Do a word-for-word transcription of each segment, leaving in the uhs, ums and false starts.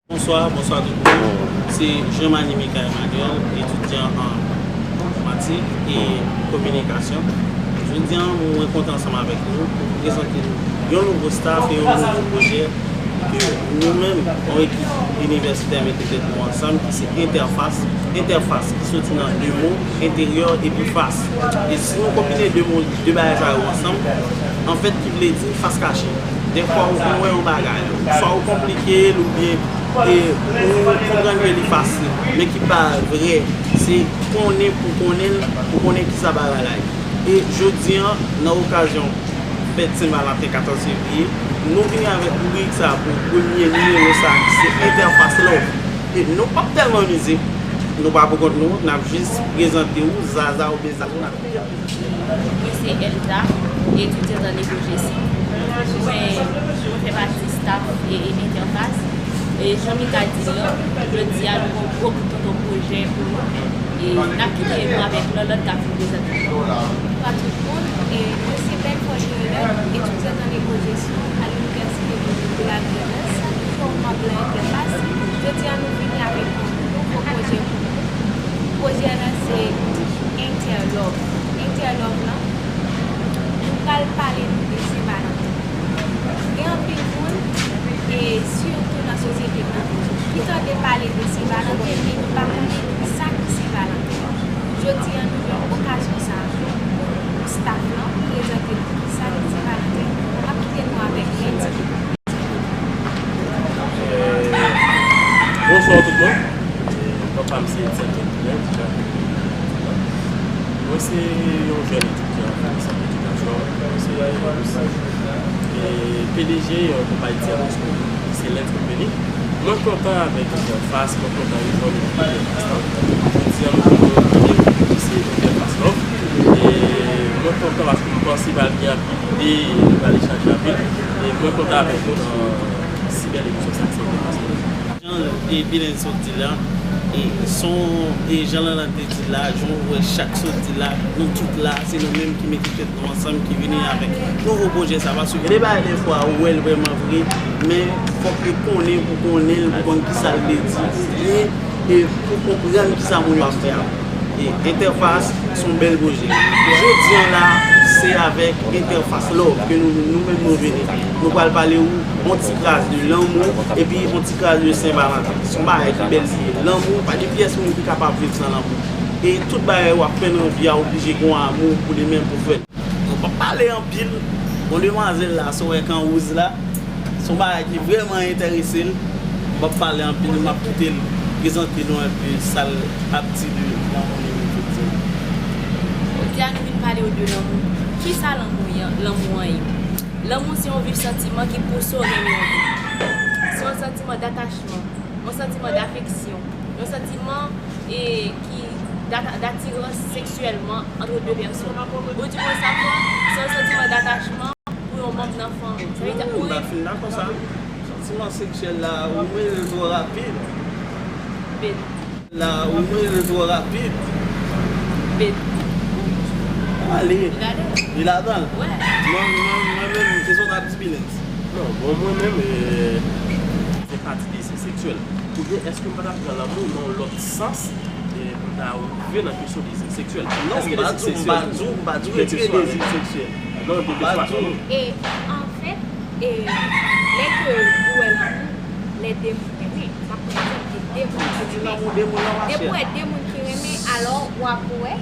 Bonswa, bonswa tout moun. Se Jean Manie Michael Emmanuel, etidyan an enfòmatik e kominikasyon. Jodi a, mwen kontan ansanm avèk nou pou prezante nou yon nouvo staff e yon nouvo pwojè ke nou menm, yon ekip inivèsitè, mete tèt nou ansanm, ki se Entèfas. Entèfas ki soti nan de mo, enteryè epi fas. E si nou konbine de mo, de bagay sa yo ansanm, anfèt, ki vle di fas kache. Dèfwa, ou vin wè yon bagay, swa ou konplike l oubyen e ou konprann ke li fasil, men ki pa vre, se konnen pou konnen l, pou konnen kisa bagay la ye. E jodi a, nan okazyon fèt Sen Valanten, katòz fevriye, nou vini avèk ribrik sa pou premye nimewo sa ki se Entèfas Love. E nou p ap tèlman mize, nou pa pou kont nou, n ap jis prezante w, Zaza oubyen Zazou, n ap Mwen se Elza, etidyan nan Eko Jesi. Mwen, mwen fè pati staff e, e Entèfas. E jan Mika di l lan, jodi a nou gen yon gwo bout tonton pwojè pou nou. E n ap kite nou avèk Lòlòt k ap vin prezante nou. Bonswa tout moun, e mwen se Belfort Joëlette, etidyan nan Eko Jesyon a Linivèsite de, de la Grènans, toujou manm nan Entèfas. Jodi a nou vini avèk yon nouvo pwojè pou nou. Pwojè a se Entèlove. Entèlove lan, nou pral pale nou de Sen Valanten. Gen anpil moun, e sitou nan sosyete n nan, ki tande pale de Sen Valanten, men nou pa konnen sa ki Sen Valanten. Jodi a, nou jwenn okazyon sa a pou staff lan prezante nou ki sa ki Sen Valanten. M ap kite nou avèk Lèdi. Eh, bonswa tout moun. Eh, non pa m se Etienne Jean Pierre, Jean Pierre. Mwen se yon jèn etidyan nan sant edikasyon. Mwen se eh, P D G yon konpayi ti atis ki se Lens Company. Mwen kontan avèk Entèfas, mwen kontan rejwenn ekip Entèfas lan. Jodi a nou jwenn yon ekip ki se Entèfas Love. E mwen kontan paske m panse pral gen anpil ide, nou pral echanje anpil. E mwen kontan avèk nou nan si bèl emisyon sa ki se Entèfas Love. Jan e Bilen sot di la, e son e jan Lanlan te di la, jan w wè chak sot di la, nou tout la, se nou menm ki mete tèt nou ansanm, ki vini avèk nouvo pwojè sa. Paske gen de bagay dèfwa ou wè l vrèman vre, men fòk ou konnen pou konnen l, pou konn kisa l vle di, oubyen e pou konprann kisa moun yo ap fè a. E Entèfas se yon bèl pwojè. Jodi a la, se avèk Entèfas Love ke nou, nou menm nou vini. Nou pral pale ou yon ti kras de lanmou, epi yon ti kras de Sen Valanten. Se yon bagay ki bèl li ye. Lanmou, pa gen pyès moun ki kapab viv san lanmou. E tout bagay w ap fè nan vi a oblije gen yon amou pou li menm pou fè l. Nou p ap pale anpil. Bon, demwazèl la, sa w wè kan wouz la, se yon bagay ki vrèman enterese l. M p ap pale anpil, m ap kite l prezante nou enpe sa l ap di de lanmou li menm, efektivman. Jodi a, nou vin pale w de lanmou. Kisa lanmou ye, lanmou an ye? Lanmou se yon viv santiman ki pouse w renmen yon moun. Se yon santiman datachman, yon santiman dafeksyon, yon santiman e ki data-, datirans seksyèlman antre de pèsòn. Ou di konsa, se yon santiman datachman pou yon manm nan fanmi. Sa vle di, ou pa fin dakò sa. Santiman seksyèl la, ou mele twò rapid. Ben. La, ou mele twò rapid. Ben. Ale. Li ladan. Li ladan. Wè. Mwen, mwen, mwen menm, se sa w t ap di, Bilens. Non, bon, mwen menm, eh, fè pati de seksyèl. Oubyen èske m pa ta pran lanmou nan yon lòt sans, e, pou m ta rive nan kesyon dezi seksyèl? Non, m pa di w, m pa di w, m pa di w retire dezi seksyèl. Non, m pa di w. E, anfèt, e, lè ke ou wè lanmou, lè de moun renmen, m ap pran egzanp de de moun ki renmen. Depi w wè de moun ki renmen, alò w ap wè,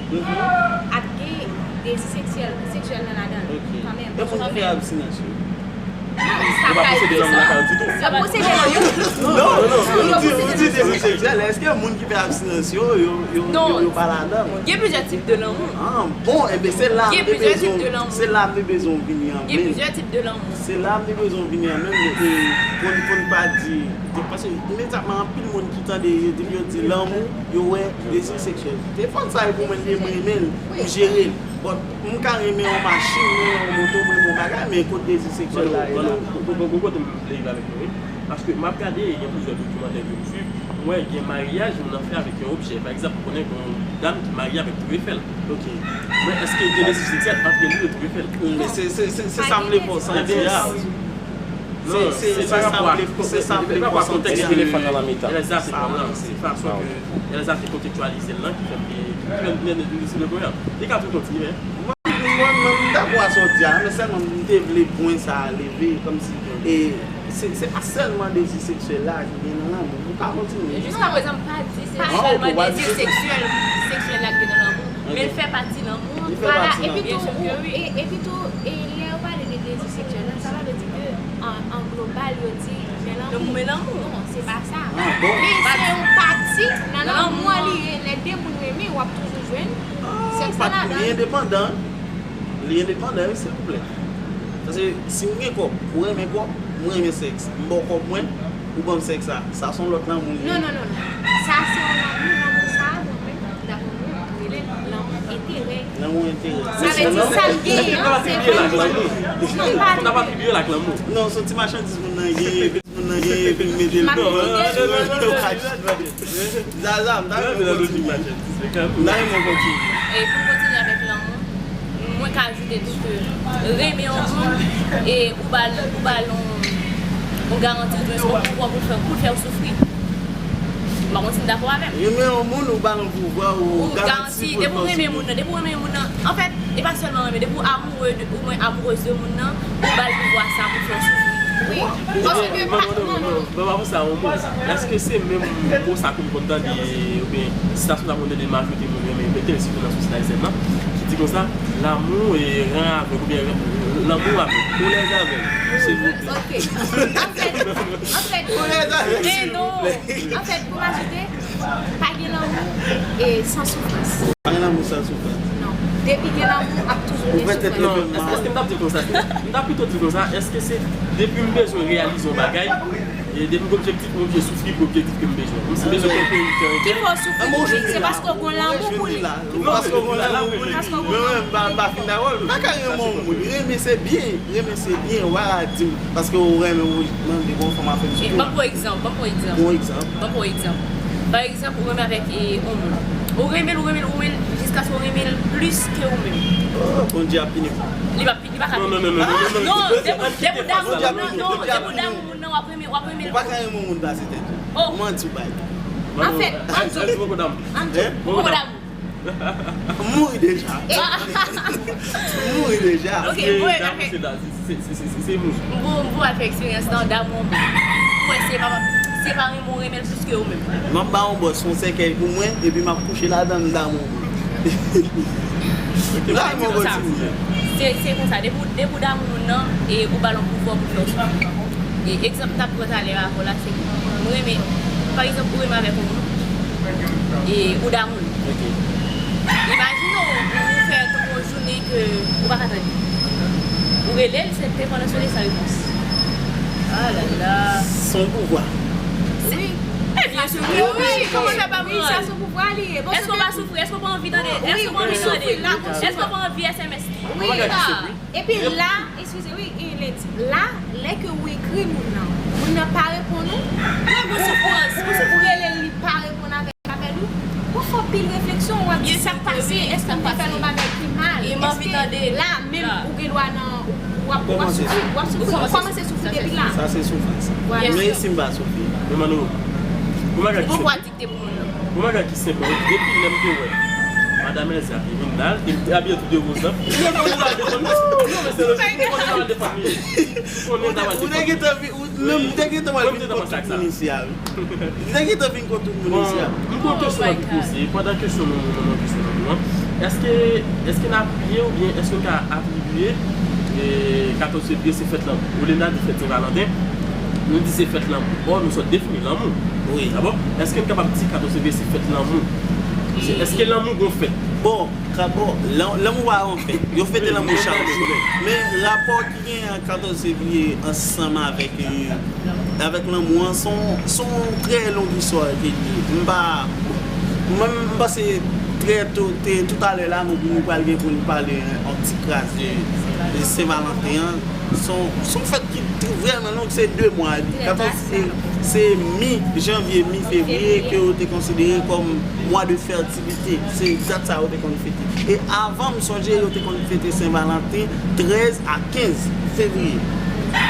ap gen dezi seksyèl, seksyèl nan ladan l, kanmenm. E moun ki fè abstinans yo? Yo pa posede lanmou lakay yo ditou. Yo posede lanmou. Non, non, non, ou di, ou di dezi seksyèl, èske moun ki fè abstinans yo, yo, yo, yo, yo pa ladan? Gen plizyè tip de lanmou. Ah, bon, enben se la m te bezwen, se la m te bezwen w vini an menm. Gen plizyè tip de lanmou. Se la m te bezwen w vini an menm, e, pou n, pou n pa di, paske imedyatman anpil moun ki tande, yo di, yo di lanmou, yo wè dezi seksyèl. Telefòn sa e pou mwen, li, m renmen l, m jere l. Bon, m ka renmen yon machin, m renmen yon moto, m renmen yon bagay, men kote dezi seksyèl la ye la? Bon, bon, bon, bon, kote m vle rive avèk nou, wi. Paske m ap gade, gen plizyè dokimantè ke m swiv, m wè gen maryaj moun nan fè avèk yon objè. Pa egzanp, m konnen gen yon dam ki marye avèk Tour Eiffel. Ok. Men èske gen dezi seksyèl ant li e Tour Eiffel? Men se, se, se, se sa m vle fè w santi a. Non, se, se, se pa rapò a, se, se pa rapò a kontèks ke lè zafè pran nan, se fason ke lè zafè kontektyalize l lan ki fè m, ki fè m, m, m, m, m, m, m, li ka tou kontinye. Mwen, mwen, m dakò a sa w di a, men sèlman m te vle pwen sa a leve, kòmsi, e, se, se pa sèlman dezi seksyèl la ki gen nan lanmou. Ou ka kontinye. Jiska prezan, m pa di se sèlman dezi seksyèl, seksyèl la ki gen nan lanmou, men l fè pati lanmou an. Vwala, epi tou, e, epi tou, e, lè yo pale de dezi seksyèl la, sa pa vle di ke an, an global, yo di men lanmou. Men lanmou. Non, se pa sa. Men se yon pati nan lanmou an li ye. Lè de moun renmen, w ap toujou jwenn sèks la ladan. Li endepandan. Li endepandan, wi, silvouplè. Paske si m gen kòb, ou renmen kòb, mwen renmen sèks, m ba w kòb mwen, ou ban m sèks la, sa se yon lòt lanmou li ye. Non, non, non, non. Sa se yon lanmou, lanmou sa a, mwen menm, daprè mwen, m rele l lanmou enterè. Lanmou enterè. Sa vle di sa l genyen an, se pa lanmou. Non, m pa. Sa pa pi byen ak lanmou. Non, se yon ti machandiz moun nan genyen, epi moun nan genyen, epi m mete l. M ap kite l. Zaza, m ta renmen w kontinye. M ta renmen w kontinye. E pou m kontinye avèk lanmou, mwen ka ajoute tou ke renmen yon moun e ou ba l, ou ba l yon, yon garanti oubyen se yon pouvwa pou l fè, pou l fè w soufri. M pa konn si n dakò avè m. Renmen yon moun, ou ba l yon pouvwa, ou garanti pou l fè w soufri. Depi w renmen moun nan, depi w renmen moun nan, anfèt, e pa sèlman renmen, depi w amoure de, ou mwen amourez de moun nan, ou ba l pouvwa sa pou fè w soufri. Wi. Paske pa, non, non, non. Ban m avanse a yon mo. Èske se menm mo sa ke m konn tande, oubyen sitasyon sa m konn tande majorite moun renmen repete, sitou nan sosyete ayisyèn nan, ki di konsa, l'amour e rend aveugle, oubyen lanmou avèg, ou lèz avèg, silvouplè. Ok. Anfèt, anfèt, men non. Anfèt, pou m ajoute, pa gen lanmou e san soufrans. Pa gen lanmou san soufrans. Non. Depi gen lanmou, ap toujou gen soufrans. Non, èske, èske m t ap di konsa? M t ap pito di konsa, èske se depi m bezwen reyalize yon bagay, e depi m gen objektif, m oblije soufri pou objektif ke m bezwen. Kòmsi m bezwen konke yon tè. Ki fè w soufri pou li? Se paske w gen lanmou pou li. Paske w gen lanmou pou li. Paske w gen lanmou. Mwen menm, m pa, m pa fin dakò. M pa ka renmen yon moun. Renmen se byen. Renmen se byen. Ou pa ka di m, paske ou renmen, ou mande yon fanm ap fè m soufri. Ban m pran egzanp, ban m pran egzanp. Pran egzanp. Ban m pran egzanp. Pa egzanp, ou renmen avèk, e, yon moun. Ou renmen l, ou renmen l, ou renmen l, jiskaske ou renmen l plis ke ou menm. Oh, Bondye ap pini m. Li p ap pini, li pa ka pini. Non, non, non, non, non, non. Non, depi, depi w damou moun nan, non, depi w damou moun nan, w ap renmen, w ap renmen l. Ou pa ka renmen yon moun pase tèt ou. Oh. Manti w bay. Anfèt, anfèt, ou poko damou. Anfèt, ou poko damou. M mouri deja. M mouri deja. Ok, bon, se, se, se, se, se, se moun. M bon, m bon avèk eksperyans nan damou. Mwen, se pa, se pa renmen ou renmen l plis ke ou menm. M ap ba yon bòs yon sèkèy pou mwen, epi m ap kouche ladan l damou. Ok, la, mwen kontinye. Se, se konsa, depi, depi w damou moun nan, e ou ba l yon pouvwa pou fè w soufri. E egzanp m t ap pran talè avè w la, se mwen renmen, pa egzanp, ou renmen avèk yon moun, e ou damou l. Ok. Imajine w, ou fè tankou yon jounen ke ou pa ka tande. Ou rele l, se te pandan sou li san repons. Ah la la. Se yon pouvwa. Wi. Ebyen, se vre, wi. Kòman fè pa pran l? Èske w pa soufri? Èske w pa anvi tande? Èske w pa anvi tande? Èske w pa anvi S M S li? Wi. Epi la, eskize, wi, e, Lady, la, lè ke ou ekri moun nan, moun nan pa reponn ou, ou, ou, ou rele l, li pa reponn avèk apèl ou, ou fè anpil refleksyon, w ap di sa k pase, èske m te fè l yon bagay ki mal? Èske la menm ou gen dwa nan, w ap, w ap soufri, w ap soufri, ou kòmanse soufri depi la. Sa se soufrans. Vwala. Men si m pa soufri? Men Mano, ou pa ka di se. Ou pa dikte pou moun nan. Yon bagay ki senp, depi lè m te wè Madan Elsa te vin la, te, te abiye tou de woz la. Ou konnen m ta pral defann li. Ou konnen m ta pral defann li. Ou te gentan vin, ou, menm, ou te gentan pral vin kont tout moun isi a, wi. Ou te gentan vin kont tout moun isi a. Bon, m gon kesyon anvi poze. Pandan kesyon nou, nou, nou, kesyon nou an, èske, èske n apiye oubyen èske n ka atribiye, e, katòz fevriye se fèt lanmou? Olye n ta di fèt Sen Valanten, nou di se fèt lanmou. Ò, nou sot defini lanmou. Wi. Dabò, èske n kapab di katòz fevriye se fèt lanmou? Se, èske lanmou gon fèt? Bon, dabò, lan-, lanmou pa yon fèt. Yo fete lanmou chak jou. Men rapò ki genyen ak katòz fevriye ansanm avèk, e, avèk lanmou an, se yon, se yon trè long istwa ke li ye. M pa, mwen, m panse trè to, te, toutalè la, nou, nou pral gen pou n pale yon ti kras de, de Sen Valanten an. Se yon, se yon fèt ki t-, vrèman long, se de mwa li. Katòz, se, se mi janvye, mi fevriye ke yo te konsidere kòm mwa de fètilite. Se dat sa yo te konn fete. E avan, m sonje, yo te konn fete Sen Valanten trèz a kenz fevriye.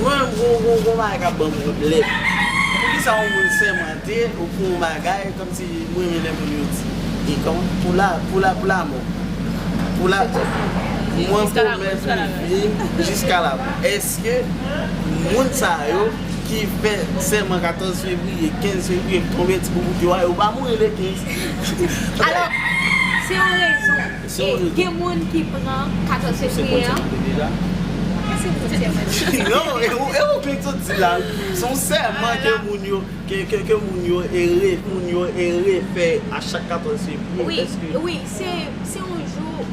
Mwen, gon, gon, gon bagay k ap ban m pwoblèm. Poukisa yon moun sèmante ou pou yon bagay, kòmsi mwen renmen lè moun yo di, e kòman, pou la, pou la, pou lamò. Pou la, mwen pwomèt ou vin jiska lamò. Èske moun sa yo ki fè sèman katòz fevriye, kenz fevriye, tonbe ti boubout yo a, yo pa mouri le kenz? Alò, se yon rezon. E gen moun ki pran katòz fevriye an. Mèsi pou sèman. Non, e ou, e ou klik sot di la. Se yon sèman ke moun yo, ke, ke, ke moun yo e re, moun yo e refè a chak katòz fevriye. Wi, wi, se, se yon jou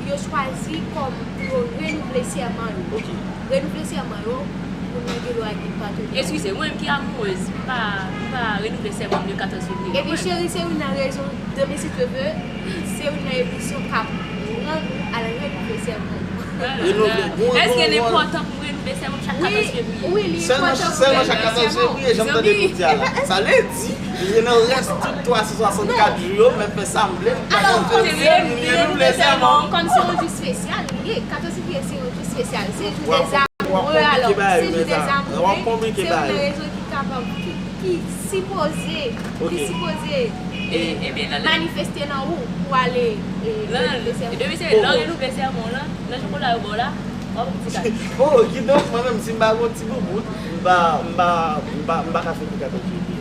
yo chwazi kòm pou yo renouvle sèman yo. Renouvle sèman yo, pou moun yo gen dwa gen patnè. Eskize, mwen menm ki amourèz, m pa, m pa renouvle sèman m de katòz fevriye. Epi cheri, se youn nan rezon, demain si Dieu veut, se youn nan emisyon k ap pran nou al renouvle sèman. Èske l enpòtan pou m renouvle sèman m chak katòz fevriye? Wi, li enpòtan pou renouvle sèman. Sèman chak katòz fevriye, jan m tande nou di a la. Sa vle di, nan rès tout twa san swasannkat jou yo, m ap fè sa m vle, m pa konn fè m renouvle sèman. Kòm se yon jou espesyal li ye, katòz fevriye se yon jou espesyal, se jou dèzamoure. Alò, se jou dèzamoure, se youn nan rezon ki kapab, ki, ki sipoze, ki sipoze manifeste nan ou pou ale renouvle sèman. Depi se lè w renouvle sèman w lan, nan jou kounye a yo ba w la, w ap ti kado. Oh, kidonk, mwen menm, si m pa gen yon ti boubout, m pa, m pa, m pa, m pa ka fete katòz fevriye.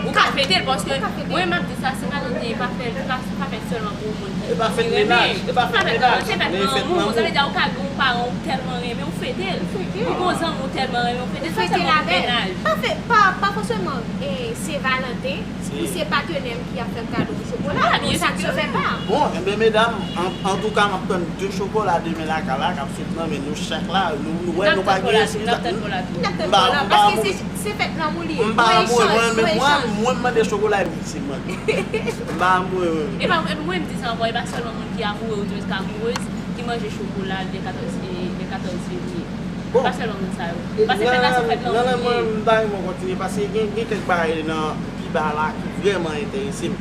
Ou ka fete l, paske mwen, m ap di sa, Sen Valanten pa fèt, pa, pa fèt sèlman pou moun ki renmen. E pa fèt menaj, e pa fèt menaj, se fèt nan lanmou. Sa vle di, ou ka gen yon paran ou tèlman renmen, ou fete l. Ou gon zanmi ou tèlman renmen, ou fete l. Ou fete l avè l. Pa fè, pa, pa fòseman, e, Sen Valanten, si se patnè m ki ap fè m kado chokola, sa m fè pa. Bon, enben, medam, an, antouka, m ap tann de chokola demen lakay la, k ap sot nan men nou chak la. Nou, nou wè, nou pa gen espri. N ap tann kola tou. N ap tann kola, paske se, se fèt lanmou li ye. M pa amoure, mwen, mwen, mwen, mwen, m mande chokola epi se mwen. M pa amoure, mwen. E pa, epi mwen, m di sa ankò, e pa sèlman moun ki amoure ou ki amourez ki manje chokola le katòz, e, le katòz fevriye. Bon. Pa sèlman moun sa yo. Paske fèt la se fèt lanmou li ye. Nan, nan, mwen, m ta renmen kontinye, paske gen, gen kèk bagay nan pi ba la ki vrèman enterese m.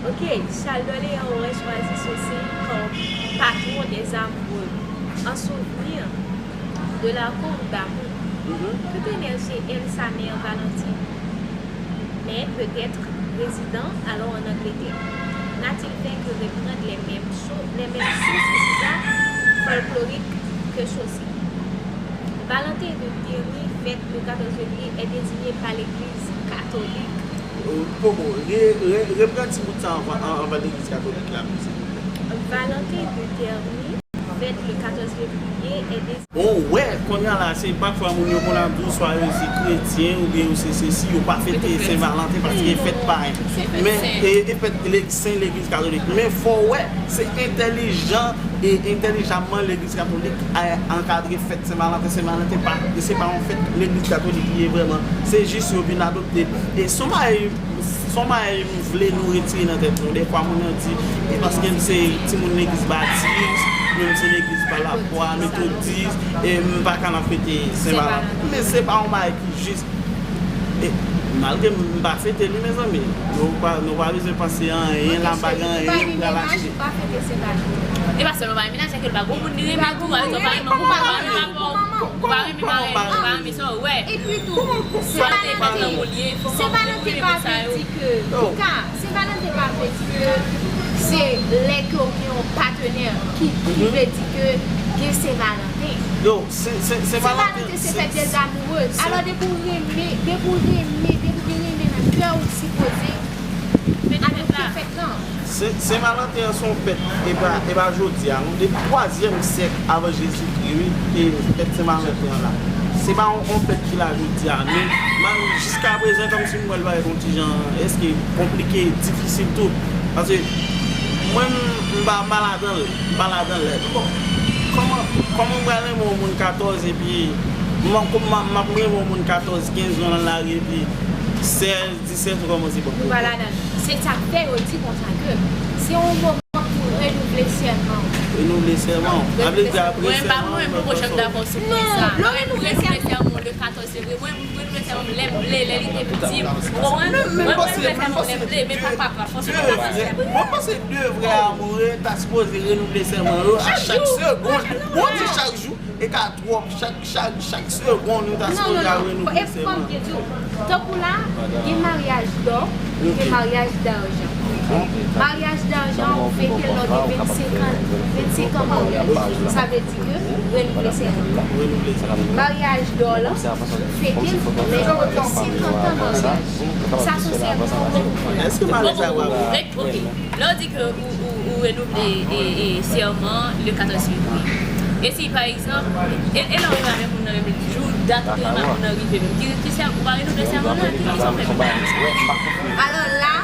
Ok, Charles Doléan aurait choisi Saucé comme patron des amoureux. En souvenir de la Cour d'amour, que tenait chez elle sa mère Valentine, mais peut-être résidant alors en Angleterre, n'a-t-il fait que reprendre les mêmes cho-, les mêmes sources, excusez, folkloriques que Saucé? Valentin de Terni, fête le quatorze février, est désigné par l'Église catholique. Poko, re, re, repran ti bout sa anvan, an, anvan legliz katolik la, silvouplè. Valentin de Terni, fête le quatorze février, est désigné. Bon, wè, kounye a la, se pafwa moun yo konn ap di w swa yo se kretyen oubyen yo se sesi, yo pa fete Sen Valanten paske e fèt payen. Men, e, e fèt le, Sen Legliz Katolik. Men fò w wè, se entèlijan e entèlijamman Legliz Katolik a ankadre fèt Sen Valanten. Sen Valanten pa, se pa yon fèt Legliz Katolik li ye vrèman. Se jis yo vin adopte. E se yon bagay, se yon bagay m vle nou retire nan tèt nou. Dèfwa moun yo di, e paske m se timoun legliz batis, oubyen m se legliz pa lafwa, metodis, e m pa ka nan fete Sen Valanten. Men se pa yon bagay ki jis. E, malgre m pa fete li, mezanmi, nou pa, nou pa bezwen panse anyen la, m pa gen anyen m pral achte. Ou pa gen menaj, ou pa fete Sen Valanten. E pa sèlman pa gen menaj, se ke l pa gen moun li renmen tou, pa egzanp, pa renmen moun, pa renmen papa w, ou pa renmen marèy, ou pa renmen sa w wè. Epi tou, Sen Valanten, Sen Valanten pa vle di ke, Sen Valanten pa vle di ke se lè ke w gen yon patnè ki, ki vle di ke gen Sen Valanten. Yo, Sen, Sen, Sen Valanten se fèt dèz amourez. Alò, depi w renmen, depi w renmen, depi w gen renmen nan kè w, ou sipoze adopte fèt lan. Sen, Sen Valanten an se yon fèt, e pa, e pa jodi a, non. Depi twazyèm syèk avan Jezikri, wi, e fèt Sen Valanten an la. Se pa yon, yon fèt ki la jodi a, men, men jiskaprezan, kòmsi m wè l parèt yon ti jan, èske konplike, difisil tou. Paske mwen, m, m pa, m pa ladan l, m pa ladan l. Bon, kòman, kòman m pral renmen yon moun katòz epi, m, kòman m, m ap renmen yon moun katòz, kenz an nan lari epi sèz, disèt ou kòmanse pran pwoblèm. Nou pa ladan l. Se sa k fè yo di konsa ke se yon moman pou renouvle sèman w. Renouvle sèman w. Sa vle di apre sèman w, mwen, mwen poko janm dakò sou pwen sa. Non, lè w renouvle sèman w le katòz fevriye, mwen, mwen renouvle sèman m lè m vle, lè li te piti. Ou konprann? Mwen, mwen renouvle sèman m lè m vle, men pa, pa, pa, fòseman pa. Mwen panse de vrè amoure ta sipoze renouvle sèman yo a chak segonn. Mwen di chak jou, e ka twòp, chak, chak, chak segonn, nou ta sipoze al renouvle sèman. Tankou la, gen maryaj dò, gen maryaj dajan. Maryaj dajan, ou fete l lè w gen vennsenk an, vennsenk an maryaj. Sa vle di ke renouvle sèman. Maryaj dò la, ou fete l lè w gen senkant an maryaj. Sa se yon sèman. Èske maryaj la va? Ok. Lè w di ke ou, ou, ou renouvle, e, e, sèman le katòz fevriye. E si, pa egzanp, e, e lè w renmen avèk moun nan menm jou, dat ou te renmen ak moun nan rive menm, ki, ki sèman, ou pa renouvle sèman nan, ki, ki sa w fè pou bagay sa? Alò la,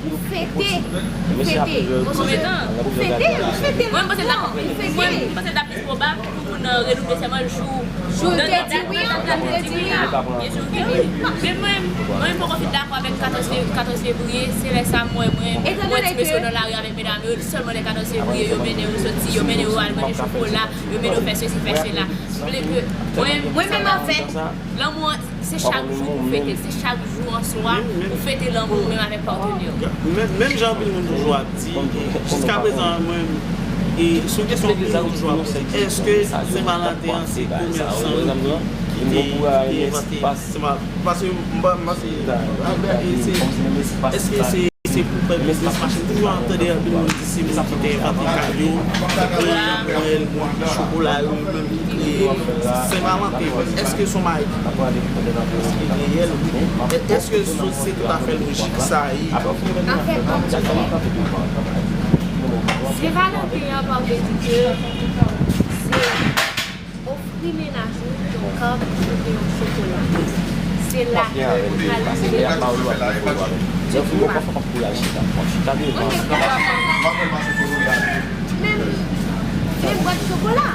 ou fete, ou fete. Konbyen tan? Ou fete, ou fete. Mwen, m panse l ta, mwen, m panse l ta plis pwobab pou moun nan renouvle sèman jou. Jou l te di wi an, jou l te di wi an. Byen si w gen wi. Men mwen, mwen poko fin dakò avèk katòz fe-, katòz fevriye, se lè sa m wè mwen, mwen ti mesye yo nan lari avèk medam yo, sèlman lè katòz fevriye, yo mennen yo soti, yo mennen yo al manje chokola, yo mennen yo fè sesi, fè sela. M vle ke, mwen, mwen menm anfèt, lanmou an, se chak jou pou fete l, se chak jou an swa, pou fete lanmou ou menm avèk patnè w. Menm, menm jan anpil moun toujou ap di, jiskaprezan, mwen, e sou kesyon anpil moun toujou ap poze, èske Sen Valanten an se komèsan yo ki, ki te, ki te envante Sen Valanten? Paske m pa, m panse, e se, èske se, se pou fè biznis mache? M toujou ap tande anpil moun di se moun ki te envante kado, e, chokola yo, menm ki kreye. Sen Valanten, èske se yon bagay ki reyèl? Èske se toutafè lojik sa ye? Afè kòm se Sen Valanten an, pa vle di ke se ofri mennaj ou yon kab oubyen yon chokola. Se la ke ou pral rive. Di kwa? Menm, menm bwat chokola.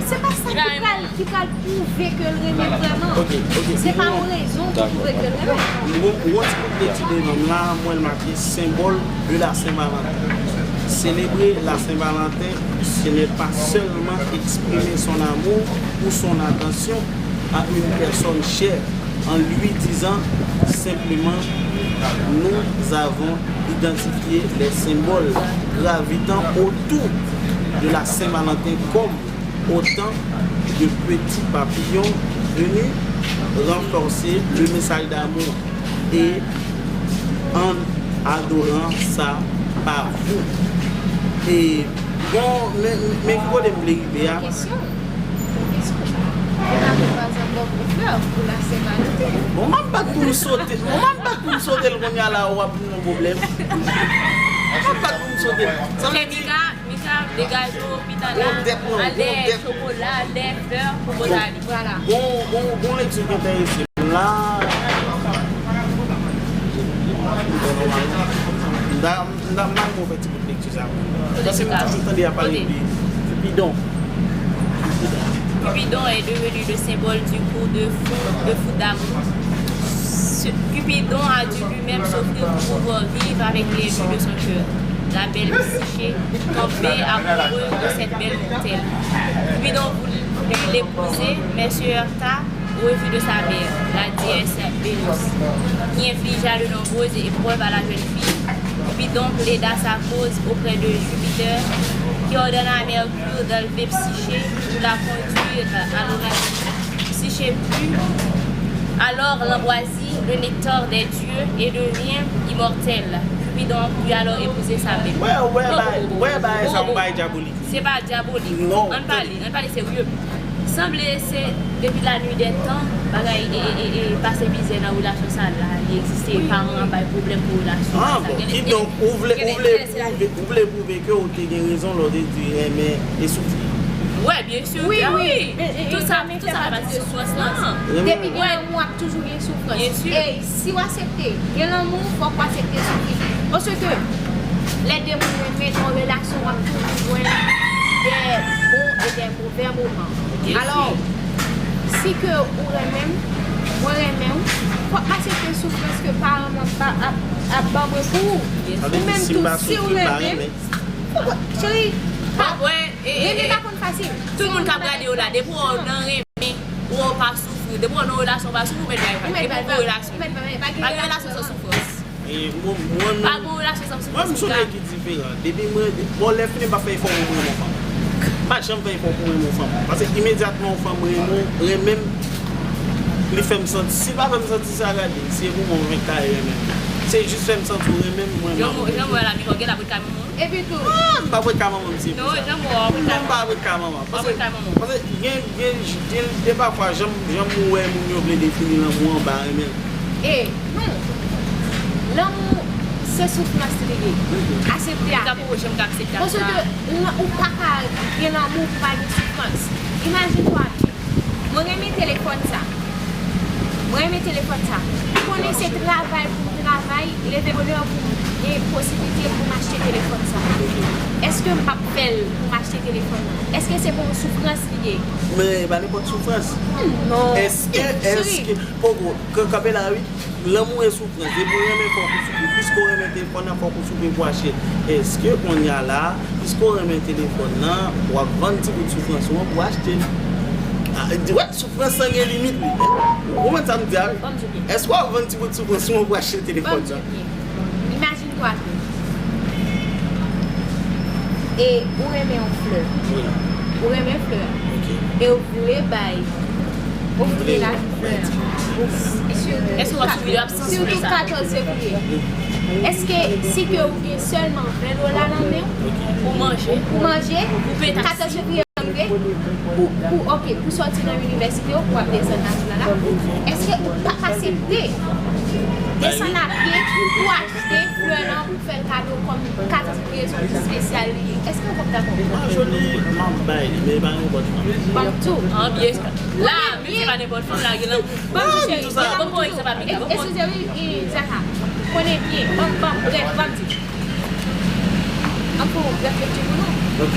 Se pa sa ki pral, ki pral pwouve ke l renmen vrèman. Se pa yon rezon ki pwouve ke l renmen. Mwen, yon ti kout lekti de nonm la, mwen l make symbole de la Saint-Valentin. Célébrer la Saint-Valentin, ce n'est pas seulement exprimer son amour ou son attention à une personne chère en lui disant simplement, nous avons identifié les symboles gravitant autour de la Saint-Valentin comme autant de petits papillons venus renforcer le message d'amour et en adorant ça par vous. E bon, men, men ki kote m vle rive a? Kesyon. Kesyon. Ou pa vle pa zanmi w flè pou la Sen Valanten? Bon, m ap bat pou m sote. Bon, m ap bat pou m sote l kounye a la, w ap vin yon pwoblèm. M ap bat pou m sote l. Sa vle di, Mika, degaje w, pita la, alè chokola, alè flè, pou pote ale. Vwala. Bon, bon, bon lekti ki enterese m la. M ta, m ta mal mwen fè ti bout lekti sa. Paske m toujou tande y ap pale de Cupidon. Cupidon est devenu le symbole du coup de fou, de foudre d'amour. Ce- Cupidon a dû lui-même s'offrir pour pouvoir vivre avec les vues de son cœur. La belle Psyché, tombée amoureuse de cette belle mortelle. Cupidon voulut l'épouser, mais se heurta au refus de sa mère, la déesse Vénus, qui infligea de nombreuses épreuves à la jeune fille. Cupidon plaida sa cause auprès de Jupiter, qui ordonna à Mercure d'enlever Psyché pour la conduire à l'oracle. Psyché but alors l'ambroisie, le nectar des dieux, et devient immortelle. Cupidon put alors épouser sa belle. Wè, wè, bay, wè, bay, sa yon bay dyabolik. Se pa dyabolik. Non. Ann pale, ann pale serye. Sanble se depi la nuit des temps, bagay e, e, e, e pase mizè nan relasyon sa la, li egziste, paran an bay pwoblèm pou relasyon sa. Ah, bon, kidonk, ou vle, ou vle pwouve, ou vle pwouve ke ou te gen rezon lè w te di renmen e soufri. Wè, byen si ke wi. Tout sa, tout sa fè pati de soufrans lan. Depi gen lanmou, ap toujou gen soufrans. Byen si. E si w aksepte gen lanmou, fòk w aksepte soufri. Paske lè de moun renmen nan yon relasyon, w ap toujou jwenn des bons et des mauvais moments. Alò, si ke ou renmen m, mwen renmen w, fòk m aksepte soufrans ke paran m ap, ap, ap ban mwen pou ou. Ou menm tou, si w renmen m, cheri, pa, renmen pa konn fasil. Tout moun k ap gade w la, depi w nan renmen, ou pa soufri. Depi w nan relasyon, w pa soufri, ou mèt bay vag. Depi w nan relasyon, pa gen relasyon san soufrans. E mwen, mwen menm, mwen menm, se yon nèg ki diferan. Depi mwen, bon, lè fini, m pa fè efò pou mwen renmen yon fanm. M pa janm fè efò pou mwen renmen yon fanm. Paske imedyatman yon fanm renmen, renmen m, li fè m santi, si l pa fè m santi sa, gade, se pou mwen, mwen ka renmen m. Se jis fè m santi w renmen m, mwen renmen w. Jan mwen la, Mika, w gen la pou ka renmen mwen. Epi tou. Ah, m pa pou ka manman m, se pou sa. Non, jan mwen, w ap ka. Non, m pa pou ka manman. Paske, paske gen, gen, gen de pafwa, jan, jan m wè moun yo vle defini lanmou an, m pa renmen l. E, non. Lanmou, se soufrans li ye. Aksepte avè l. Paske ou pa ka gen lanmou pou pa gen soufrans. Imajine twa byen. Mwen renmen telefòn sa. Mwen renmen telefòn sa. M konnen se travay pou m travay, leve bonè pou m gen posiblite pou m achte telefòn sa. Èske m p ap fè l pou m achte telefòn nan? Èske se pa yon soufrans li ye? Men, e pa nenpòt soufrans. Non. Èske, èske, poko, k-, kanpe la, wi. Lanmou e soufrans. Depi w renmen, fòk ou soufri. Piske w renmen telefòn nan, fòk ou soufri pou achte l. Èske kounye a la, piske w renmen telefòn nan, w ap vann ti bout soufrans ou an pou achte l? Ah, di, wè, soufrans lan gen limit li. Ou konprann sa m di a, wi? Èske w ap vann ti bout soufrans ou an pou achte telefòn sa? Imajine twa ke e ou renmen yon flè. Wi. Ou renmen flè a. Ok. E ou vle bay, ou vle la flè a. Èske w ap soufri absans flè sa? Sitou katòz fevriye. Èske si ke ou gen sèlman ven dola nan men w pou manje, pou manje, katòz fevriye an pou, pou, ok, pou sòti nan inivèsite w, pou w ap desann nan zòn nan, èske ou pa aksepte desann a pye pou achte flè nan, pou fè l kado kòm kat rezon ki espesyal li ye? Èske w konprann? Mwen joli, m ap bay li, men pa nenpòt fanm. Ban m di w. An byen. La, men se pa nenpòt fanm la, gen nan. Ban m di w, cheri, ban m di w. Eskize, wi, Zaka. Konnen byen. Ban m, ban m, brèf, ban m di w. An pou brèf lekti pou nou. Ok.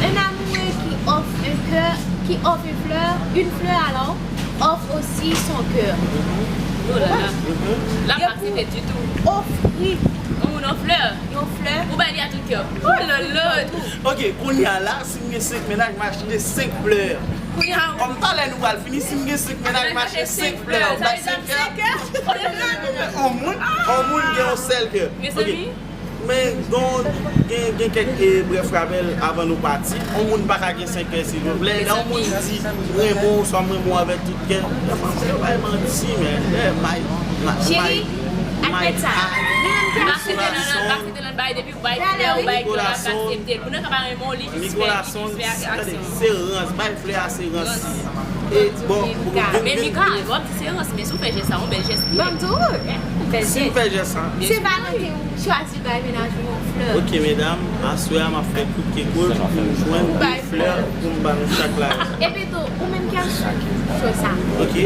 Un amoureux qui offre un cœur, qui offre une fleur, une fleur alors, offre aussi son cœur. Oh là là. La pa site ditou. Ofri. Yon moun yon flè. Yon flè. Ou bay li a tout kè. Oh là là. Ok, kounye a la, si m gen senk mennaj, m achte senk flè. Kounye a. Kòm talè nou pral fini, si m gen senk mennaj, m achte senk flè. M bay senk kè. Yon moun, yon moun gen yon sèl kè. Ok. Men gen, gen, gen kèk, eh, brèf rapèl avan nou pati. Yon moun pa ka gen senk kè, silvouplè. Lè yon moun di renmen w, swa m renmen w avèk tout kè, lè fanm sa yo bay manti, men. Lè may, may, may, may, ay, sou yon bay depi ou bay flè, ou bay flè, l ap aksepte l. Moun nan ka pa renmen w, li jis fè, li jis fè aksyon. Se rans, bay flè a se rans. E, bon, men Mika, w ap di se rans, men si w fè jès sa, yon bèl jès li ye. Ban m di w, yon bèl jès. Si m fè jès sa. Se Valentin ou chwazi bay mennaj ou yon flè. Ok, medam, aswè a m ap fè kout kekòl pou m jwenn de flè pou m ba nou chak la. Epi tou, ou menm ki ap sou cho sa. Ok.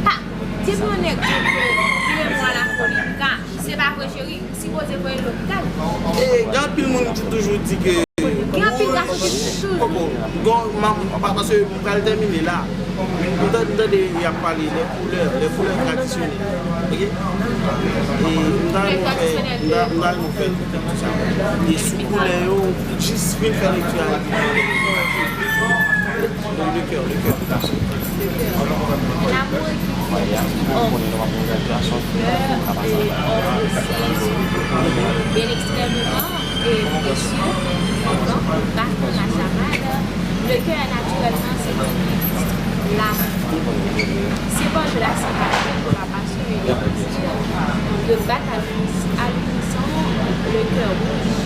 Pa, depi yon nèg di w ke li renmen w a la foli, Mika, se pa vre, cheri. Sipoze voye l lopital. E gen anpil moun ki toujou di ke. Gen anpil gason ki toujou. Poko. Gon, m ap, pa, paske m pral tèmine la. M tande, m tande y ap pale de koulè, de koulè tradisyonèl. Ok? E m ta renmen fè, m ta, m ta renmen fè tout sa. E sou koulè yo, jis fin fè lekti a epi. Bon, de kè, de kè. L'amour est une fleur qui offre, euh, offre aussi, bien extrêmement, et précieux, vivant, battant la chamade. Le cœur, naturellement, c'est un lieu qui distribue l'amour. Symbole de la sympathie, de la passion et du plaisir, de battre à l'unis-, à l'unisson, le cœur rouge.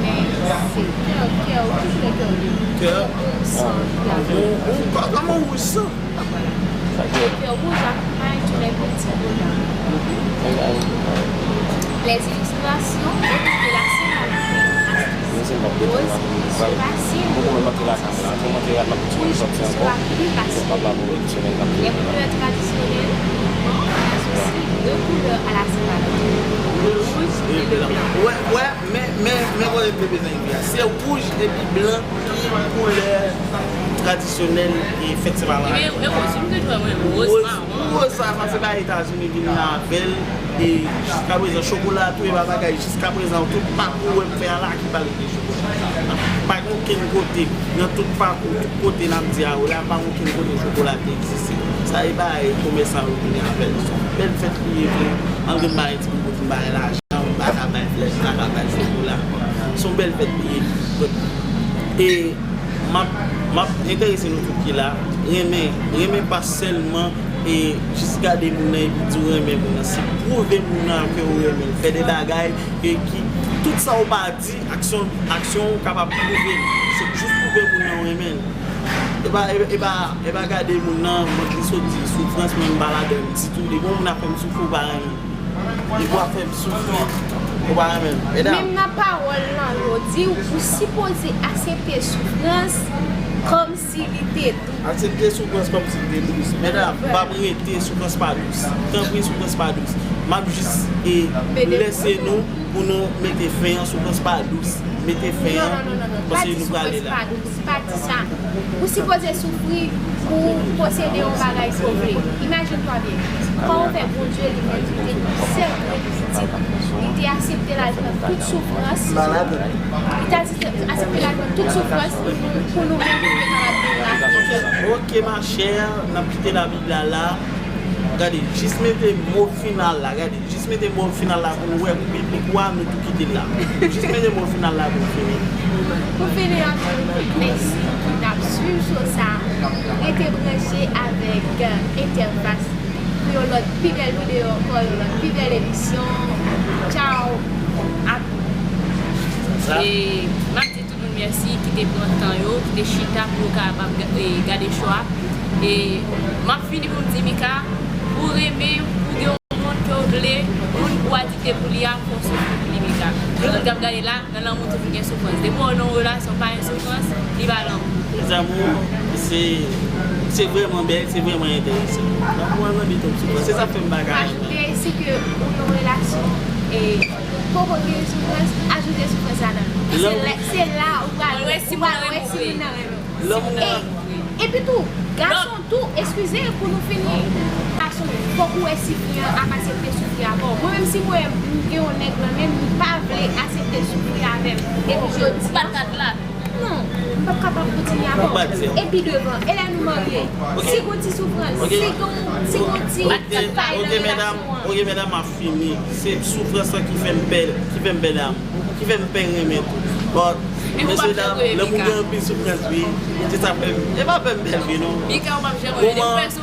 Men se kè, kè, ki koulè kè w ye? Kè. Ou san, ou, ou, kò-, kòman wouj san? Kè wouj ak may tou lè de ti bola. Les illustrations autour de la Saint-Valentin, astuces, rose, illustrations, rouge, histoire plus passionnelle. Les couleurs traditionnelles, on associe deux couleurs à la Saint-Valentin, le rouge et le blanc. Wè, wè, men, men, men kote m te bezwen rive a. Se wouj epi blan ki koulè tradisyonèl e fèt Sen Valanten. Ebyen, e wòz, m te jwenn, wi, wòz mawon. Wòz sa, sa se pa Etazini vin avè l, e jiska prezan, chokola tou, e pa bagay, jiska prezan, tout pakou w wè m fè a la ki pale de chokola. Pa gen okenn kote, nan tout pakou, tout kote n ap di a yo la, pa gen okenn kote chokola te egziste. Sa e bagay komèsan yo vini avè l. Se yon bèl fèt li ye vre, malgre m pa gen ti bout m pa gen lajan. M pa ka bay flè, m pa ka bay chokola. Se yon bèl fèt li ye. E m ap, m ap enterese nou tout ki la. Renmen, renmen pa sèlman e jis gade moun nan epi di w renmen moun nan. Se pwouve moun nan ke w renmen l. Fè de bagay e ki, tout sa w pa di, aksyon, aksyon w kapab pwouve l. Se jis pwouve moun nan w renmen l. E pa, e, e pa, e pa gade moun nan, mwen ki sot di soufrans, mwen m pa ladan l ditou. Depi yon moun ap fè m soufri, w pa renmen. Li pral fè m soufri. Ou pa renmen m. Medam. Menm nan pawòl lan, yo di w, ou sipoze aksepte soufrans kòmsi li te dous. Aksepte soufrans kòmsi li te dous. Medam, m p ap rete, soufrans pa dous. Tanpri, soufrans pa dous. M ap jis, e, lese nou pou nou mete fen an, soufrans pa dous. Mete fen an, paske nou prale la. Pa di sa. Ou sipoze soufri pou w posede yon bagay ke w vle. Imajine twa byen. Kòman w fè Bondye li menm li te sèl pitit. Li te aksepte l al pran tout soufrans. Li te aksepte, aksepte l al pran tout soufrans pou nou menm pou nou kapab viv lavi etènèl. Ok, ma chère, n ap kite Labib la la. Gade, jis mete mo final la. Gade, jis mete mo final la pou nou wè pou piblik ou a, nou tou kite l la. Jis mete mo final la pou nou fini. Pou fini, n ap di w mèsi ki t ap swiv show sa. Rete branche avèk, euh, Entèfas pou yon lòt pi bèl videyo ankò, yon lòt pi bèl emisyon. Tchao. A... E m ap di tout moun Mèsi ki te pran tan yo, ki te chita pou yo kapab ga- e, gade cho a. E m ap fini pou m di, Mika, pou renmen, pou gen yon moun ke w vle, moun pou w adikte pou li a, fò w soufri pou li, Mika. Gen moun k ap gade la, nan lanmou toujou gen soufrans. Depi w nan yon relasyon, pa gen soufrans, li pa lanmou. Zanmi, se se vrèman bèl, se vrèman enteresan. Lanmou an nan mitan soufrans, se sa k fè m pa ka renmen. Ajoute, si ke ou nan relasyon e poko gen soufrans, ajoute soufrans ladan l. Se la, se la ou pral wè si moun nan renmen w. Lanmou an. Epi tou, gason tou, eskize pou nou fini. Gason, fòk ou wè si fi an ap aksepte soufri avè w. Mwen menm si mwen m gen yon nèg nan men m, m pa vle aksepte soufri avè m. Epi jodi a, non, m p ap kapab kontinye avè w. Epi devan, e lè nou marye, si gon ti soufrans, si gon, si gon ti, ti pay nan relasyon an. Ok, medam, m ap fini. Se soufrans lan ki fè m pè, ki fè m pè damou, ki fè m pè renmen tou. But, mesye dam, lanmou gen anpil soufrans, wi. Se sa fè m, e pa fè m bèl, wi, non. Moman,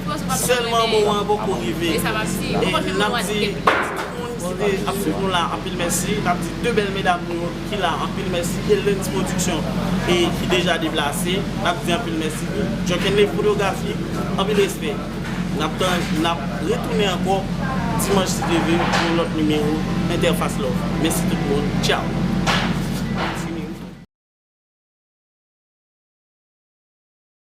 sèlman moman an poko rive. E n ap di, tout moun ki te ap swiv nou la, anpil mèsi. N ap di de bèl medam nou yo ki la, anpil mèsi. E Lens Production, e ki deja deplase, n ap di anpil mèsi. Jokenle Fotografi, anpil respè. N ap tan, n ap retounen ankò dimanch si Dye vle pou yon lòt nimewo Entèfas Love. Mèsi tout moun. Tchaw.